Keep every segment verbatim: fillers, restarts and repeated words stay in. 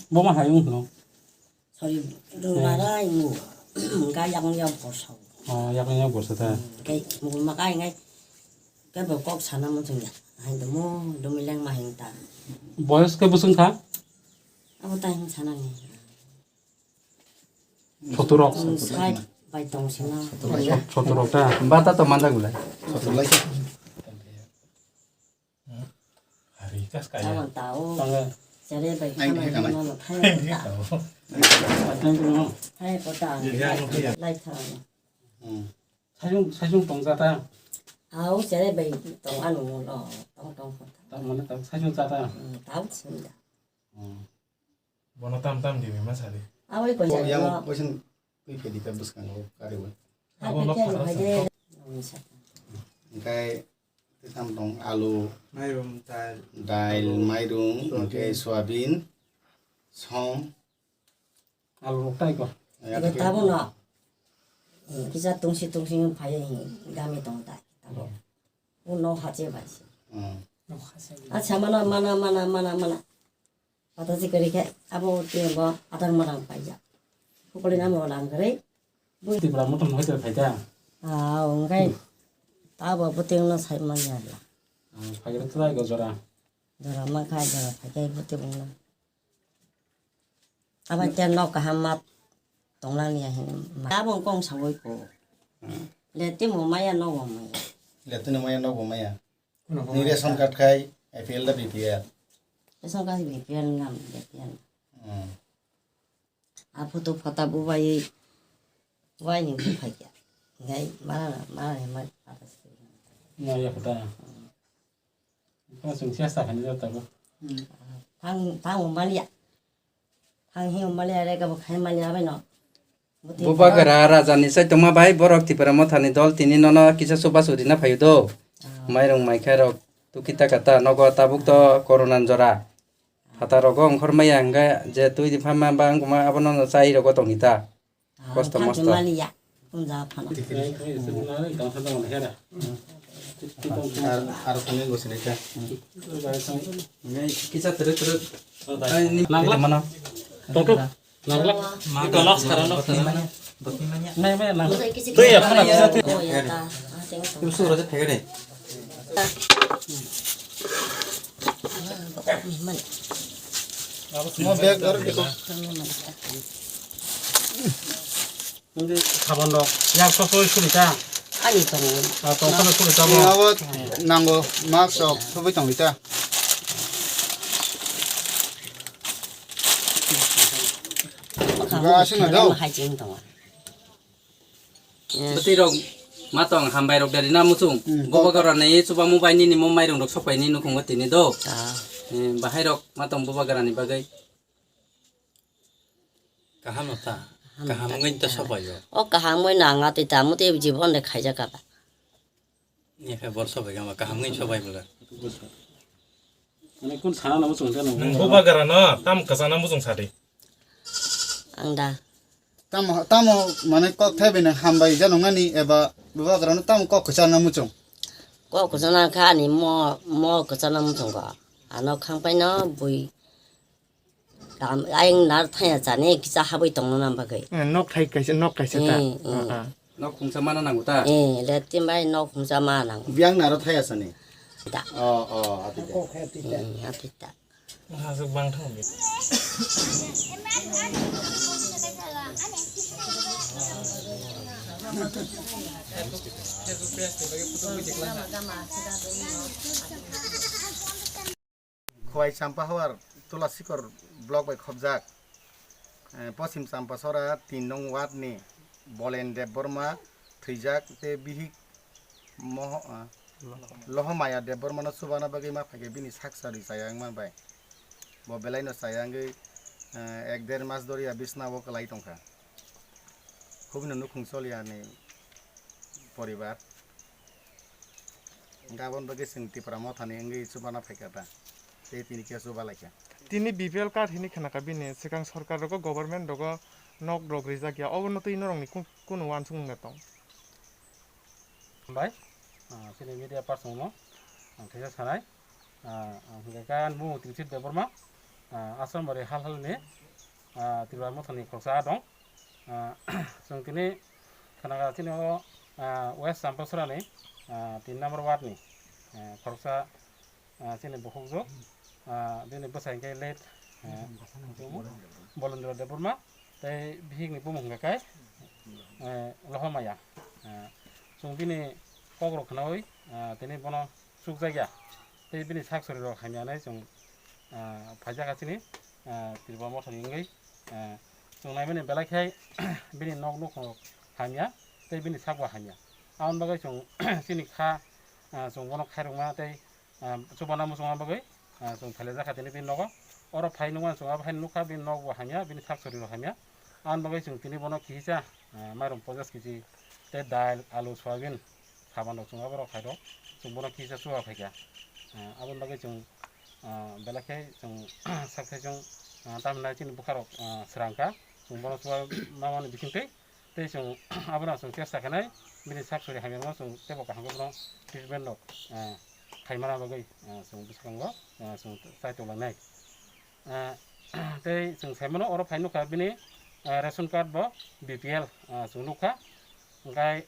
Bo ma hai wng no? Sorry, rwnglarai wng. Hwnkhe yakung yang borsa. Oh, yakung yang borsa ta. Hwnkhe mukul ma kai ngai. Kebo kok sana muchung ya. Hai domo, domi leng ma hing ta. Boyos khe bwswng kha? Abo ta hing sana ni. Sotoro. Sot bai tong sina. Sotoro ta. Bata to manjak belai. Sotoro lai. Hari kas kaya. Tamo tao. Tanga. Jare bai khamai hino no thai ta. Thai ko ta. Lai tha. Hmm. Sajung, sajung tong jata. Au jare bai tong anu no. Tong tong ko ta. Tamo na tang sajung jata. Hmm, tao sin da. Hmm. Bono tam tam di ma sadi. Aboi ko yang no. Boising twi phedi ta bwskango kari bo. Abo no phara sa. Hingkai twi tam tong alu, mairum, dail, dail, mairum, soyabin. Hingkai soyabin, som. Alu rok tai ko. Ibo tabo no. Kisa tungsi tungsi phai gami tong tai tabo. Uno hache bai. Hmm. Acha mana mana mana mana mana. Pata si kari khe abo tiyan bo adang madang paijak. Hukuli namo lang kari. Tipra motom hoi to phaita. Ah, ongkai. Tabo bo tiyan no sai manya la. Ah, phaikhe to lai go jora. Jora ma kha jora phaikhe bo tiyan no. Abo tiyan no kaham ma tonglang ya hin. Tabo kong sawoi ko. Hmm. Le timo maya no bo maya. Le timo maya no bo maya. Ni ration card khai A P L da B P L? Ration card B P L ngam, B P L. Hmm. A photo phota bubai wai ni buphai kya. Ngai mara mara ni mai pata se. Na ya kota. Hmm. Ko sung siya sa khani jata ko. Hmm. Thang thang umaliya. Thang hi umaliya re ka bo khai maliya bai no. Bubagra rajani saitongma bai borok Tipra Mothani dol tini nono kisa chubachu rina phaio do. Ah. Mairung maikhairok tukita kata nogo tabuk to corona ni jora. Phatarrogo ongkhor maya hwnkhe je twi di pharma ba wngkuma abono no chai rogo tongita. Ah, kosto mosto. Maliya. Unja phano. Ar, ar kami gosini kha. Ini kisa terus terus. Nangla. Mana? Toto. Nangla. Ito last karano. Nai, nai, nang. Tui ya, phana kisa tui. Oh, ya ta. Ah, tengok. Ibu suruh aja pegang deh. Mo bag dor diko. Hindi sabon rok. Yang sosoi suri ta. Ani tongo. Ah, tong phano suri ta mo. Ni abo nango mask rok sogwi tongwi ta. Ga aswk no do. Hai jeng tongo. Bwtwi rok ma tong hambai rok dari na muchung. Hmm. Bubagra ni chubamu bai nini mo mairung rok sopai ni nukhungo tini do. Ah. Eh, bahai rok ma tong Bubagra ni bagwi. Kaham no ta. Kaham wngwi ta sopai o. O kaham wngwi nang atwi ta muti jibon de khaijak kha ba. Ni khe bor sobai gama kaham wngwi sobai bwla. Mane kun sana na muchung ta nang. Nwng Bubagra no tam kwchana muchung sadi. Ang da. Tamo, tamo, mane kok thai bai nang hambai jano ngani eba Bubagra no tamo kok kwchana muchung. Kok kwchana kha ani mo, mo kwchana muchung ko. Ano khangpai no bui. Tam, ayang nar thaya chani kisa habwi tongna nam bagwi. Eh, nok thai kaisa, nok kaisa ta. Eh, eh. Ah, ah. Nok khungsa mana nango ta? Eh, le tin bai nok khungsa ma nango. Biang naro thaya sani. Ta. Oh, oh, ati ta. Eh, ati ta. Aswk bang thang di. Khowai Champahawar Tulasikor block bai khobjak, eh, Poschim Champasora tin nong ward ni Bolen Debbarma thwijak tei bihik Moho-, ah, Lohomaya Debbarmano chubana bagwi ma phaikhe bini sak sarwi chaya wngma bai. Bo belaino chaya wngwi, eh, ek der mas doriya bisnao kwlai tongkha. Khubino nukhung choliya ni poribar. Hwnkhe aboni bagwi chwng Tipra Mothani wngwi chubana phaikha ta. Tei tini khe chuba laikha. Tini B P L card hini khnakha bini, swkang sorkar rogo, government rogo nok rok rijak ya. Obono twi norokni ku-, kunu uansukmung da tong? Bai, ah, chini media person no ang kisa sanai. Ah, ang hwnkha khe ani bumung Trilsiri Debbarma, ah, Asrambari hal halni, ah, Tripura Mothani khoroksa dong. Ah, chwng tini khwnaga chini o, ah, West Champasarani, ah, tin number ward ni, ah, khoroksa, ah, chini bukhukjwk, ah, bini bwsai hwnkhe late, ah, Bolendra Debbarma, tei bihikni bumung hwnkha khe, eh, Lohomaya. Ah, chwng bini kokrok khwnawi, ah, tini bono chukjakya. Tei bini sak sori rok hamya hinwi chwng, ah, phaijak ha chini, ah, Tripura Mothani wngwi, ah, chwng naimani belai khe bini nok nukhung rok hamya tei bini sak bo hamya. Aboni bagwi chwng chini kha, ah, chwng bono khairokma tei, ah, chubana muchungma bagwi, ah, chwng phailajak kha tini bini nogo. Oro phai nukmani chwng abo haino nukha bini nok bo hamya, bini sak sori rok hamya. Aboni bagwi chwng tini bono kisa, ah, mairum ponchash kg tei dal, alu, soyabin, saban rok chwng abo rok khairok, chwng bono kisa chuba phaikha. Ah, aboni bagwi chwng, ah, belai khe chwng sak thai chwng, ah, tamhinai chini bwkha rok, ah, swrang kha, chwng bono chuba mamani bisingtwi tei chwng abono chwng chesta khainai bini sak sori hamya rokno chwng teibo kaham khe bono treatment rok, ah, khaimana bagwi, ah, chwng bwskango, ah, chwng chai tonglangnai. Ah, tei chwng saimano oro phai nukha bini, ah, ration card bo B P L, ah, chwng nukha. Hwnkhe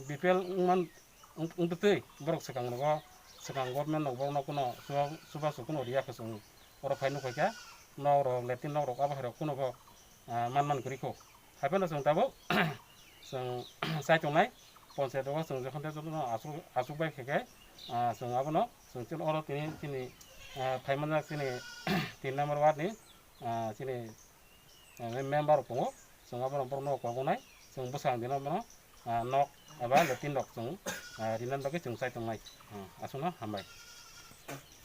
B P L wngman, wng-, wngtwi borok swkang rogo, swkang government rok borokno kuno chuba, chubachu kuno riya khe chwng oro phai nukphaikha. Nok rok, latrine nok rok, abo hai rok kuno bo, ah, man man kwrwi kho. Haiphano chwng tabuk chwng chai tongnai, ponchayat rogo chwng jokhon tei jotono achuk, achuk bai khe khe, ah, chwng abono chwng chini oro tini chini, ah, phaimanjak chini tin number ward ni, ah, chini, ah, member rok tongo, chwng abono borokno kok wngnai, chwng bwsang dino bono, ah, nok eba latrine rok chwng, ah, rinani bagwi chwng chai tongnai, ah, aswkno hambai.